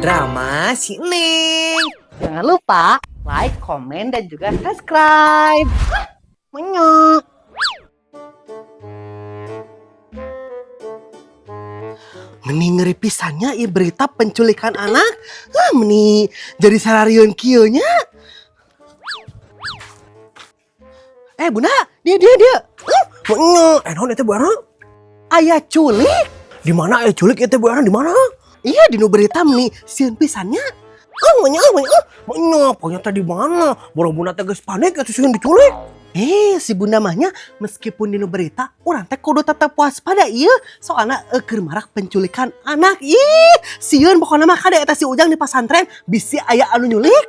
Drama si Neng. Jangan lupa like, komen, dan juga subscribe. Menyok. Meni ngeri pisannya ieu berita penculikan anak. Ah, meni jadi sararieun kieu nya. Eh, Bunda, dia dia dia. Menyok, naon itu Bu Erna? Aya culik. Di mana aya culik itu Bu Erna di mana? Iya, di nu berita meni sieun pisannya. Ah, menyok, menyok, menyok. Pokoknya tadi mana? Boro Bunda teh geus panik atuh sieun diculik. Eh, si Bunda mahnya meskipun dinu berita, urang teh kudu tetap waspada ieu. Soalna keur marak penculikan anak. Ih, sieun pokona mah kade eta si Ujang di pasantren bisi aya anu nyulik.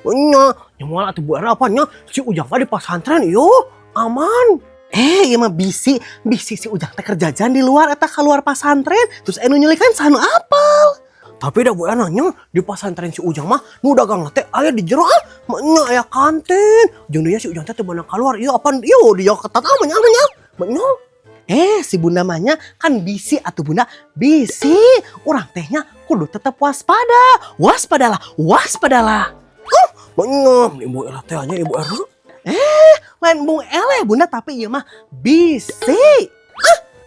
Nya, nya moal atuh Bu Erna apa nya? Si Ujang mah di pasantren ieu aman. Eh, ieu mah bisi, bisi si Ujang teh keur jajan di luar eta keluar pasantren, terus anu nyulik kan saha nu apal. Tapi dah Bu Erna nya di pasantren si Ujang mah nu dagang teh aya di jero ah, nya aya kantin. Jeung deui si Ujang teh teu meunang keluar ieu apaan ieu dia ketat ah nya nya. Nya. Eh, si Bunda mahnya kan bisi atuh Bunda, bisi. Urang tehnya kudu tetap waspada. Waspadalah, waspadalah. Nya, Ibu Erna teh nya Ibu Erna. Eh, lain bung eleh Bunda tapi ieu mah bisi.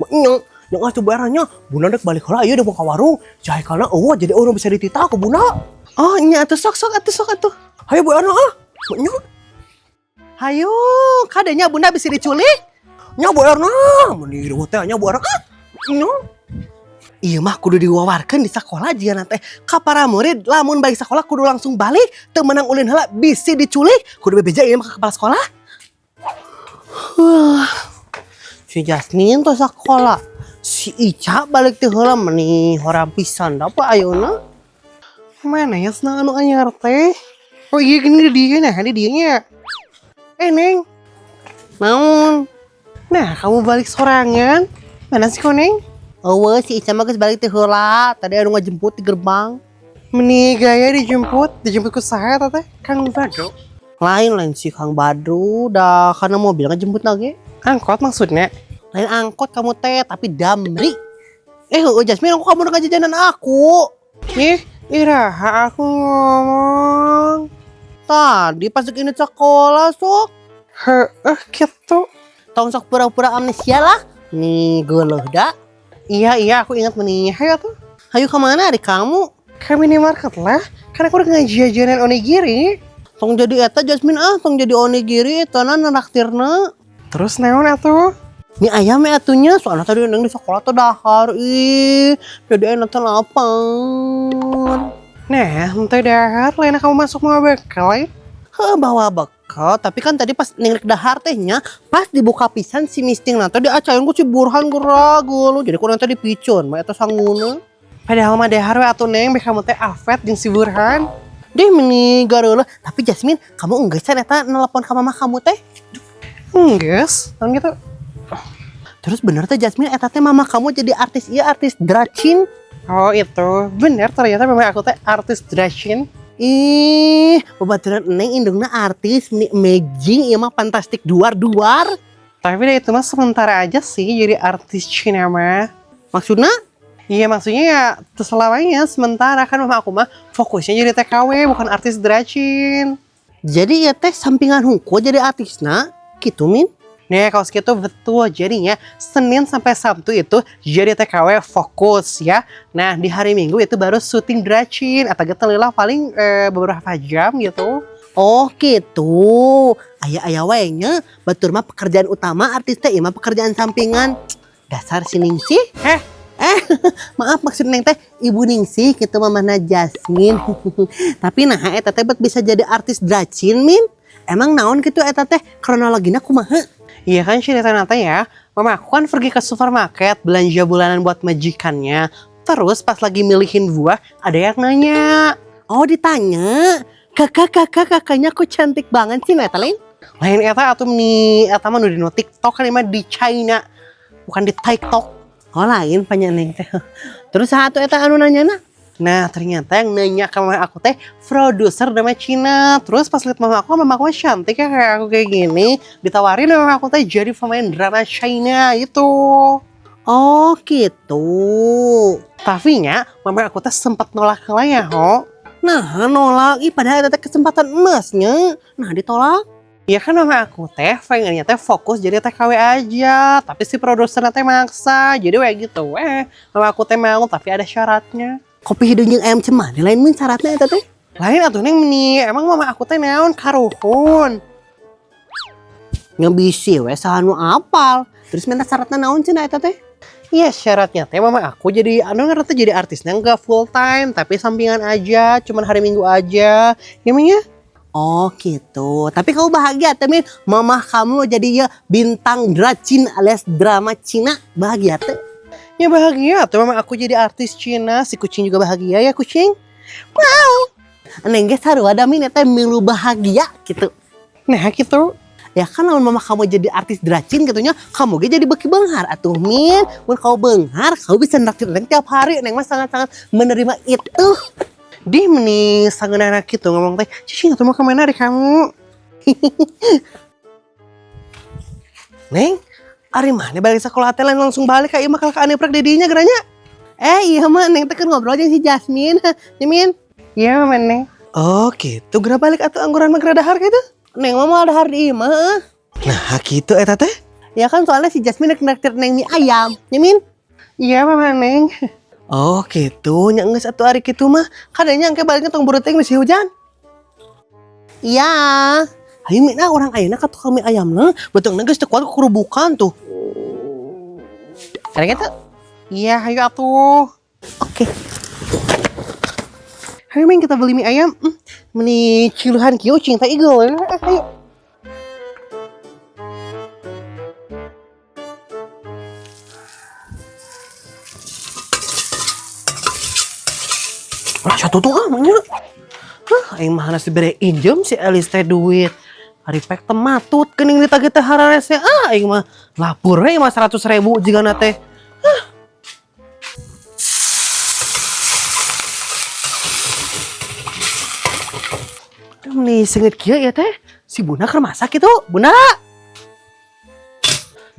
Nya, nya atuh Bu Erna nya. Bunda dek balik heula ieu dek ka warung. Si Haikalna eueuh jadi urang bisa dititah ku Bunda. Oh, nya atuh sok sok atuh sok atuh. Hayu Bu Erna ah. Nya. Hayu, kadenya Bunda bisa diculik. Nya Bu Erna, meni riweuh teh nya Bu Erna ah. Nya. Ieu mah kudu diwawarkeun di sekolah jigana teh ka para murid lamun balik sekolah kudu langsung balik teu meunang ulin heula bisi diculik kudu bebeja ieu mah ka kepala sekolah. Huh. Si Jasmine tuh sekolah. Si Ica balik teh heula meni horam pisan da apa ayeuna? Mana ya senang anu anyar teh? Oh iya gini dia nah, ini dia nya. Eh Neng, Naon? Nah kamu balik sorangan. Mana sih kau Neng? Eueuh si Ica mah geus balik teh heula. Tadi anu ngajemput di gerbang. Meni gaya dijemput, dijemput ku saha eta teh? Kang Badru. Lain lain si Kang Badru dah karena mobil ngejemput lagi. Angkot maksudnya? Lain angkot kamu teh tapi Damri. Eh, oh, Jasmine, aku kamu udah jajanan aku. Ih, iraha aku ngomong. Tadi pas ini sekolah sok. Heeh gitu. Tong sok pura-pura amnesia lah. Nih geuleuh da. Iya iya aku ingat meni. Hayo tuh. Hayu kemana ari kamu? Ke minimarket lah. Kan aku udah ngajajanan onigiri. Tong jadi eta Jasmine ah, tong jadi onigiri eta na naraktirna. Terus naon atuh? Mie ayam ya atunya, soalnya tadi neng di sekolah tuh dahar ih. Jadi enak teh lapar. Nah, ente dahar, lain kamu masuk mau bekal ya? Heh, bawa bekal, tapi kan tadi pas neng rek dahar tehnya, pas dibuka pisan si misting nanti diacain ku si Burhan geura geuleuh. Jadi ku nanti dipicun, mah eta sanguna. Padahal mah dahar we atuh Neng, beh kamu teh afet jeung si Burhan. Deh meni gareuleuh. Tapi Jasmine, kamu enggak can eta nelpon ka mama kamu teh? Enggeus, naon gitu. Terus bener teh Jasmine eta teh mama kamu jadi artis iya artis dracin. Oh itu, bener ternyata memang aku teh artis dracin. Ih, babaturan neng indungna artis meni amazing ieu mah fantastik duar-duar. Tapi deh itu mah sementara aja sih jadi artis Cina mah. Maksudnya? Iya maksudnya ya selamanya sementara kan mama aku mah fokusnya jadi TKW bukan artis dracin. Jadi ya teh sampingan hungkul jadi artisna gitu Min? Nih kalau segitu betul jadinya Senin sampai Sabtu itu jadi TKW fokus ya. Nah di hari Minggu itu baru syuting dracin atau gitu lah paling beberapa jam gitu. Oh gitu. Aya-aya wae nya batur mah pekerjaan utama artis teh ieu mah pekerjaan sampingan. Dasar si Ningsih. Heh. Maaf maksud Neng teh Ibu Ningsih gitu mamahna Jasmine. Tapi nah eta teh bet bisa jadi artis dracin Min. Emang naon gitu eta teh kronologina kumaha? Iya kan cerita nate ya, mama aku kan pergi ke supermarket belanja bulanan buat majikannya. Terus pas lagi milihin buah ada yang nanya. Oh ditanya, kakak kakak kakaknya kok cantik banget sih nah eta lain? Lain eta atuh nih, eta mah nu di TikTok kan mah di China, bukan di TikTok. Oh lain panjang Neng teh. Terus satu eta anu nanya na? Nah ternyata yang nanya ke mama aku teh produser drama Cina. Terus pas lihat mama aku mah cantik ya kayak aku kayak gini. Ditawarin sama mama aku teh jadi pemain drama China itu. Oh gitu. Tapi nya, mama aku teh sempet nolak heula ya, ho. Nah, nolak. Ih, padahal eta teh kesempatan emasnya. Nah, ditolak. Ya kan mama aku teh pengennya teh fokus jadi TKW aja, tapi si produsernya teh maksa. Jadi we gitu weh. Mama aku teh mau tapi ada syaratnya. Kopi hideung jeung ayam cemani lain mun syaratnya eta teh. Lain atuh, Neng, meni emang mama aku teh naon karuhun. Nya bisi we saha nu apal. Terus minta syaratnya naon cenah eta teh? Iya, syaratnya teh mama aku jadi anu ngerti jadi artisnya nggak full time tapi sampingan aja, cuman hari Minggu aja. Gimana? Oh gitu. Tapi kamu bahagia teh, Min? Mamah kamu jadi ya bintang dracin alias drama Cina. Bahagia teh? Ya bahagia tuh mama aku jadi artis Cina, si kucing juga bahagia ya kucing. Wow. Neng ge sarua da, Min, eta milu bahagia gitu. Nah gitu. Ya kan lamun mama kamu jadi artis dracin gitu nya, kamu ge jadi beki beunghar atuh, Min. Mun kamu beunghar, kamu bisa nraktir Neng tiap hari. Neng mah sangat-sangat menerima itu. Di meni sangeunana gitu ngomong teh. Cicing atuh mau kemana ari kamu? Neng, ari mana balik sekolah teh lain langsung balik ka imah kalah ka aneprek di dinya geranya? Eh iya mah Neng teh keur ngobrol jeung si Jasmine. Jasmine. Iya mama Neng. Oh gitu, geura balik atuh angguran mah geura dahar gitu. Neng mah mau dahar di imah. Nah gitu eta teh. Ya kan soalnya si Jasmine rek nraktir Neng mie ayam. Nyamin? Iya mama Neng. Oh gitu, nya geus atuh ari kitu mah. Kadanya engke baliknya tong buru teuing masih hujan. Iya. Hayu, Min, ah urang ayeuna ka tukang mie ayamna, beuteungna geus teu kuat kurubukan tuh. Ada gitu? Iya, hayu atuh. Oke. Hayu, Ming, kita beli mie ayam. Meni ciluhan kieu ucing teh igel. Eh, ayo. Lah satu tuh ah nya. Hah, aing mah hanas dibere injem si Elis teh duit. Ari pek teh matut geuning ditagih teh hararese. Ah, aing mah lapor we mah 100 ribu jigana teh. Hah. Nih seungit kieu ya teh. Si Bunda keur masak gitu. Bunda.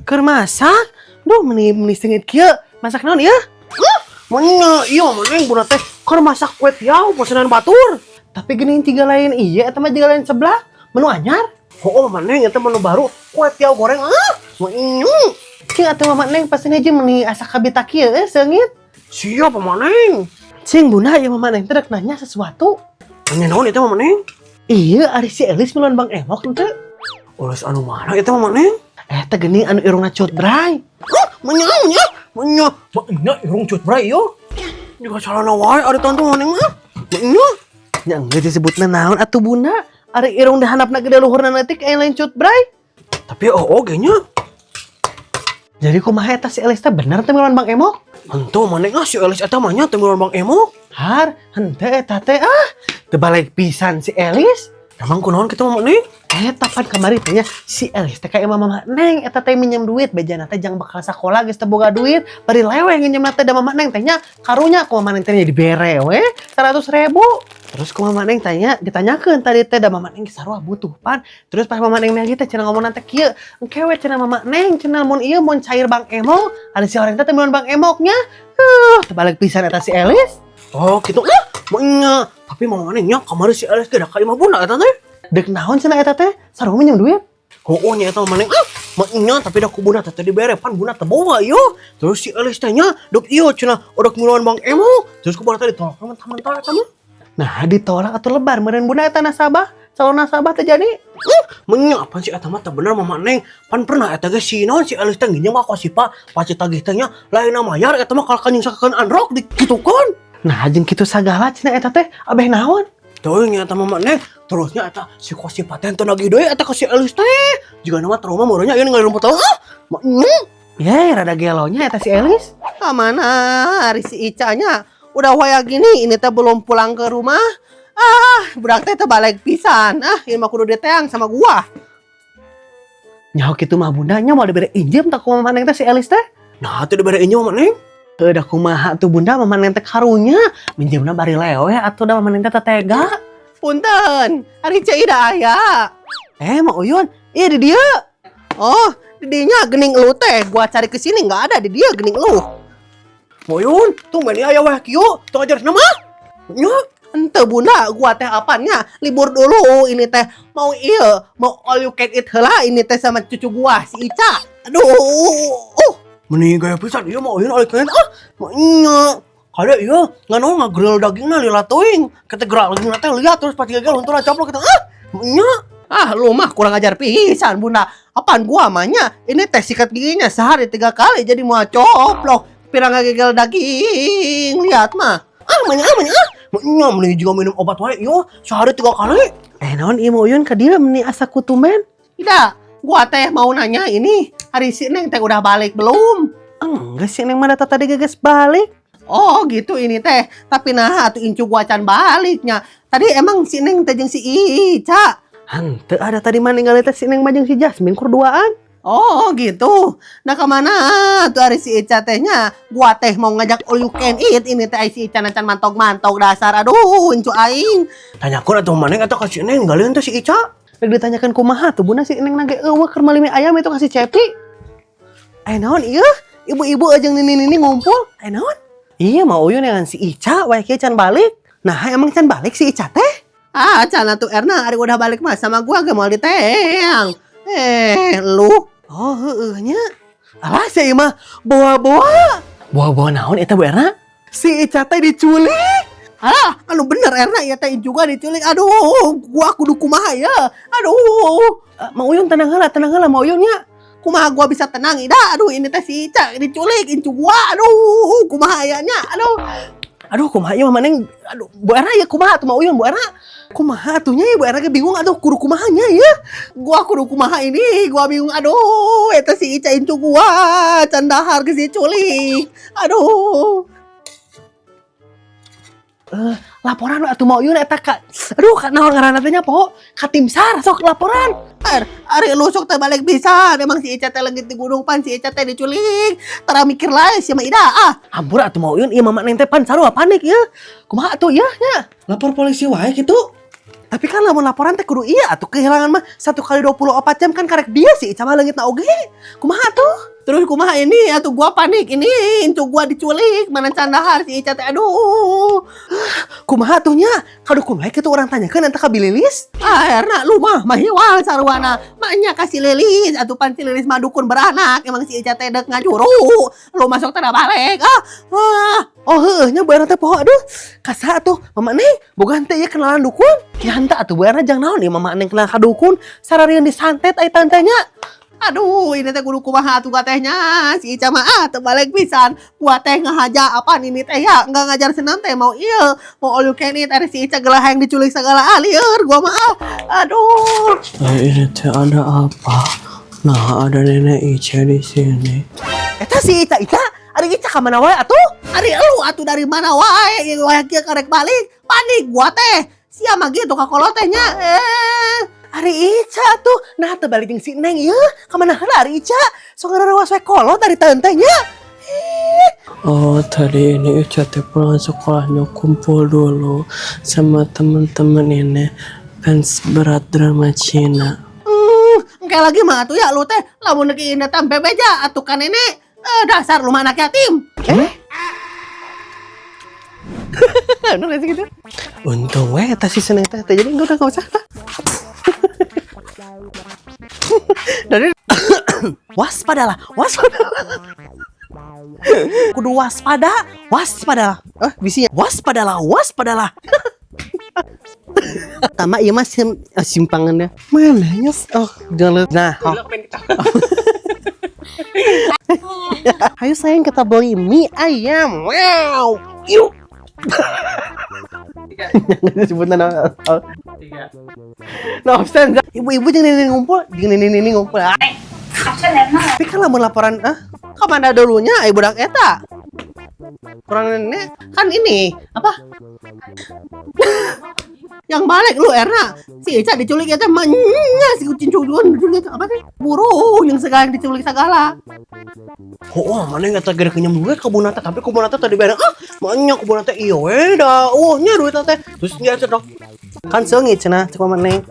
Keur masak. Duh, meni meni seungit kieu. Masak naon ieu? Huh? Mana iya mana yang Bunda teh keur masak kue tiaw pesanan batur. Tapi geuning tiga lain iya eta mah jiga lain sebelah. Menu anyar. Oh, mana yang eta menu baru kue tiaw goreng ah. Menu. Cing atuh Mama Neng pasti aja meni asa kabita kieu seungit. Siap, Mama Neng. Cing Bunda ya Mama Neng teh rek nanya sesuatu. Nanya naon itu Mama Neng? Iya, ari si Elis miluan Bang Emok teu? Elis anu mana itu Mama Neng? Eh teh geuning anu irungna cut bray. Hah, menya menya menya menya irung cut bray yo. Juga salah wae ari tonton Mama Neng mah. Menya. Nya geus disebutna naon atuh Bunda? Ari irung dihandapna gede luhurna leutik aya lain cut bray. Tapi oh oge nya. Jadi kumaha eta si Elis teh bener teh miluan Bang Emok? Henteu Mama Neng ah si Elis eta mah nya teu miluan Bang Emok. Har, henteu eta teh ah. Teu balik pisan si Elis. Emang kunaon kitu Mama Neng? Eta pan kamari teh nya si Elis teh ka imah Mama Neng eta teh minjem duit bejana teh jang bekal sakola geus teu boga duit bari leweh nginjem teh da Mama Neng teh nya karunya ku Mama Neng teh nya dibere we 100 ribu. Terus ku Mama Neng tanya ditanyakeun tadi teh da Mama Neng sarua butuh pan. Terus pas Mama Neng nanya teh cenah ngomong teh kieu, engke we cenah Mama Neng cenah mun ieu mun cair Bang Emok ada si orang teh teu miluan Bang Emoknya. Huh, terbalik pisan eta si Elis. Oh gitu ah, menya. Tapi Mama Neng nya kamari si Elis teh da ka imah Bunda eta teh. Dek naon cenah eta teh? Sarua minjem duit. Oh, nya eta Mama Neng ah, menya tapi da ku Bunda teh dibere pan Bunda teh boga ieu. Terus si Elis teh nya dek ieu cenah udah miluan Bang Emok. Terus ku Bunda teh ditolak mentah-mentah eta mah. Nah, ditolak atau lebar meureun Bunda eta nasabah, calon nasabah teh jadi. Menya apaan si eta mah teh bener Mama Neng. Pan pernah eta ge si naon si Elis teh nginjem ka Kosipa, pacit tagih teh nya lain mayar eta mah kalah kanyungsakeun androk di kitukeun. Nah, jeung kitu sagala cenah eta teh abeh naon? Tuh nya eta Mama Neng, terusnya eta si Kosipa teh teu nagih deui eta ka si Elis teh. Jiga nama trauma meureun nya ieu ningali rumput ah. Menya. Ye, rada gelonya eta si Elis. Kamana hari si Ica-nya? Udah waya gini, ini teh belum pulang ke rumah. Ah, budak teh teh balik pisan. Ah, ini mah kudu diteang sama gua. Nyaho kitu mah Bunda nya mau dibere injem tak ku Mama Neng teh si Elis teh. Nah, teu dibere injem Mama Neng. Heuh da kumaha tuh Bunda Mama Neng teh karunya minjemna bari lewe atuh da Mama Neng teh tega. Punten, ari Ceu Ida aya. Eh, Mak Uyun, iya di dieu. Oh, di dinya gening elu teh. Gua cari ke sini nggak ada di dia gening elu. Moyun, tumben aya wah kieu, teu ajar nama. Nya, Ente, Bunda, gua teh apanya? Libur dulu ini teh, mau iya, mau all you can eat heula ini teh sama cucu gua si Ica. Aduh. Meni gaya pisan ieu mau all you can eat ah. Nya. Kade ieu ngan ngagrill dagingna lila teuing. Kata gerak dagingna teh liat terus pasti gagal hunturna coplok kitu ah. Nya. Ah, lu mah kurang ajar pisan, Bunda. Apaan gua mah nya? Ini teh sikat giginya sehari tiga kali, jadi mau coplok. Pirang gagal daging, lihat mah. Ah, manya ah, manya ah. Nya, meni juga minum obat wae ieu sehari tiga kali. Eh, naon ieu Ma Uyun ka dieu meni asa kutumen? Tidak, gua teh mau nanya ini, hari si Neng teh udah balik belum? Enggak sih, Neng mah data tadi geus balik. Oh gitu ini teh, tapi nah atuh incu gua can baliknya. Tadi emang si Neng teh jeung si Ica? Henteu, ada tadi mah ninggal teh si Neng mah jeung si Jasmine kur duaan. Oh gitu. Nah, kemana tuh hari si Ica tehnya? Gua teh mau ngajak all you can eat ini teh, si Ica can mantog-mantog dasar. Aduh, incu aing. Tanyakeun atuh maneh eta ka si Neng, galieun teh si Ica. Rek ditanyakan kumaha tuh, Bunda, si Neng nage euweuh, keur meuli mie ayam itu kasih Cepi. Eh, naon ieu? Ibu-ibu aja nini-nini ngumpul. Eh, naon? Iya, Ma Uyun, yang si Ica wae kieu can balik. Nah, emang can balik si Ica teh? Ah, can atuh, Erna, ari udah balik mah sama gua ge moal diteang. Eh, lu. Oh, heueuh nya. Alah, si mah bawa-bawa. Bawa-bawa naon eta, Bu Erna? Si Ica teh diculik. Alah, anu bener, Erna, ya teh juga diculik. Aduh, gua kudu kumaha ya? Aduh. Eh, Ma Uyun, tenang heula, tenang heula, Ma Uyun nya. Kumaha gua bisa tenang, Ida? Aduh, ini teh si Ica diculik, incu gua. Aduh, kumaha aya nya? Aduh. Aduh, kumaha ieu mah, Neng? Aduh, Bu Erna ya, kumaha atuh, Ma Uyun, Bu Erna? Kumaha atuh nya ya, Bu Erna ge bingung, aduh, kudu kumaha nya ya? Gua kudu kumaha ini? Gua bingung, aduh, eta si Ica incu gua can dahar geus diculik. Aduh. Eh, laporan atuh, Ma Uyun, eta ka aduh, ka naon ngaranna teh nya, poho, ka tim SAR sok laporan. Er, ari lu sok teh balik bisa. Emang si Ica teh leungit di gunung, pan si Ica teh diculik. Tara mikir lah si Ida ah. Hampura atuh, Ma Uyun, ieu Mama Neng teh pan sarua panik ieu. Kumaha atuh ieu nya? Lapor polisi wae gitu. Tapi kan lamun laporan teh kudu iya atuh, kehilangan mah 1 kali 24 jam kan, karek dia si Ica mah leungitna oge. Kumaha tuh? Terus kumaha ini atuh, gua panik ini, incu gua diculik mana can dahar si Ica teh, aduh. Kumaha atuh nya? Ka dukun wae kitu, urang tanyakeun eta ka Bililis. Ah, Erna, lu mah mahiwal sarwana. Maknya kasih Lilis atuh, pan si Lilis mah dukun beranak. Emang si Ica teh dek ngajuru. Lu masuk teh balik. Ah, ah. Oh heueuh nya, Bu Erna teh poho, aduh. Ka saha atuh? Mama Neng boga henteu ieu kenalan dukun? Ya henteu atuh, Bu Erna, jang naon ieu Mama Neng kenal ka dukun? Sararian disantet ai tantenya. Aduh, ini teh kudu kumaha atuh tehnya? Si Ica mah ah teu balik pisan. Gua teh ngahaja apaan ini teh ya? Enggak ngajar senam teh mau ieu, mau all you can eat, ada si Ica gelah yang diculik segala, ah lieur gua mah ah. Aduh. Eh, ini teh ada apa? Nah, ada nenek Ica di sini. Eta si Ica, Ica, ari Ica ka mana wae atuh? Ari elu atuh dari mana wae? Ieu wae kieu karek balik. Panik gua teh. Sia mah gitu ka kolot teh nya. Eh. Ari Ica tuh, nah teu balik jeung si Neng ieu. Ka mana heula ari Ica? Sok ngarawas we kolot ari teh nya. Oh, tadi ini Ica teh pulang sekolahnya kumpul dulu sama temen-temen ini, fans berat drama Cina. Engke lagi mah atuh ya, lu teh lamun neuk ieu teh bebeja atuh ka nenek. Eh, dasar lu mah anak yatim. Eh? Bener gak sih gitu? Untung we eta si Neng teh, jadi enggak, udah enggak usah tah. Dari waspadalah, waspadalah. Kudu waspada, waspadalah. Eh, bisinya waspadalah, waspadalah. Tama iya mah simpangannya. Mana nya? Oh, jalan. Nah, oh. Ayo sayang, kita beli mie ayam. Wow. Yuk. Jangan sebut nama. Oh. No absen. Ibu-ibu jangan nenek ngumpul, jangan nenek ngumpul. Ah. Tapi kan lamun laporan ah, Kemana dulunya ibu budak eta? Kurang nenek. Kan ini apa? Yang balik lu, Erna. Si Ica diculik ya teh menya si kucing cucuan diculik apa sih? Burung yang segala diculik segala. Oh, mana nggak gede kenyam duit ka bunda teh, tapi ku bunda teh tadi bareng ah, banyak ku bunda teh, iya we dah, oh nya duit teh. Terus dia cedok. Kan seungit cenah cek Mama Neng.